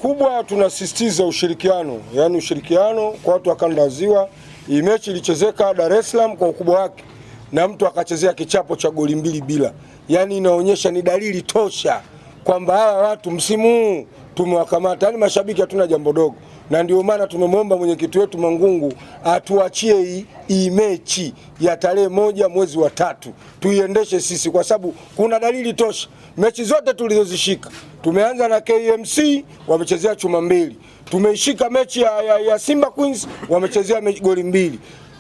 Kikubwa tunasisitiza ushirikiano, yaani ushirikiano kwa watu wa kanda ya Ziwa. Hii mechi ilichezeka Dar es Salaam kwa ukubwa wake na mtu akachezea kichapo cha goli 2-0, yaani inaonyesha ni dalili tosha kwamba hawa watu msimu huu tumewakamata. Yaani mashabiki hatuna jambo dogo, na ndio maana tumemwomba mwenyekiti wetu Mangungu atuachie hii mechi ya tarehe 1 mwezi wa 3 tuiendeshe sisi, kwa sababu kuna dalili tosha. Mechi zote tulizozishika, tumeanza na KMC wamechezea chuma 2, tumeishika mechi ya Simba Queens wamechezea goli 2,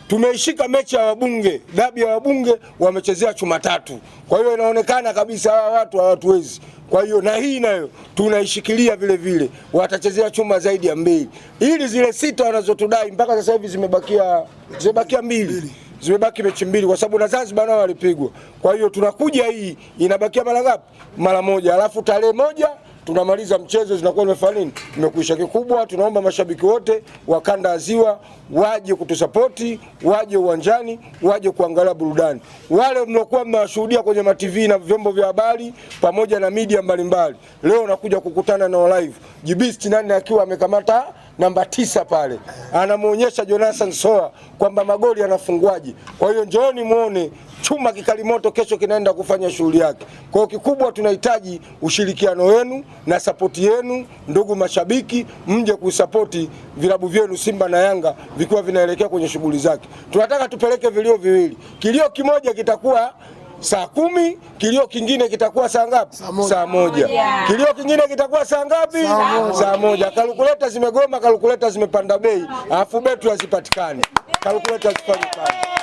tumeishika mechi ya wabunge, dabi ya wabunge wamechezea chuma 3. Kwa hiyo inaonekana kabisa hawa watu hawatuwezi. Kwa hiyo na hii nayo tunaishikilia vile vile, watachezea chuma zaidi ya 2, ili zile 6 wanazotudai mpaka sasa hivi zimebakia 2. Zimebaki mechi 2 kwa sababu na Zanzibar nao walipigwa. Kwa hiyo tunakuja hii inabakia mara ngapi? Mara 1. Alafu tarehe 1 tunamaliza mchezo, zinakuwa imefanya nini? Imekwisha. Kikubwa tunaomba mashabiki wote wa kanda ya Ziwa waje kutusapoti, waje uwanjani, waje kuangalia burudani. Wale mliokuwa mnawashuhudia kwenye ma TV na vyombo vya habari pamoja na media mbalimbali, leo nakuja kukutana nao live. Jibist nani akiwa amekamata namba 9 pale, anamuonyesha Jonathan Soa kwamba magoli yanafungwaje. Kwa hiyo njooni muone chuma kikalimoto kesho kinaenda kufanya shughuli yake. Kwa hiyo kikubwa tunahitaji ushirikiano wenu na sapoti yenu, ndugu mashabiki, mje kusapoti vilabu vyenu Simba na Yanga vikiwa vinaelekea kwenye shughuli zake. Tunataka tupeleke vilio viwili. Kilio kimoja kitakuwa saa 10, kilio kingine kitakuwa saa ngapi? Saa 1. Kilio kingine kitakuwa saa ngapi? Saa 1. Kalkuleta zimegoma, kalkuleta zimepanda bei, alafu betri hazipatikani. Kalkuleta hazipatikani.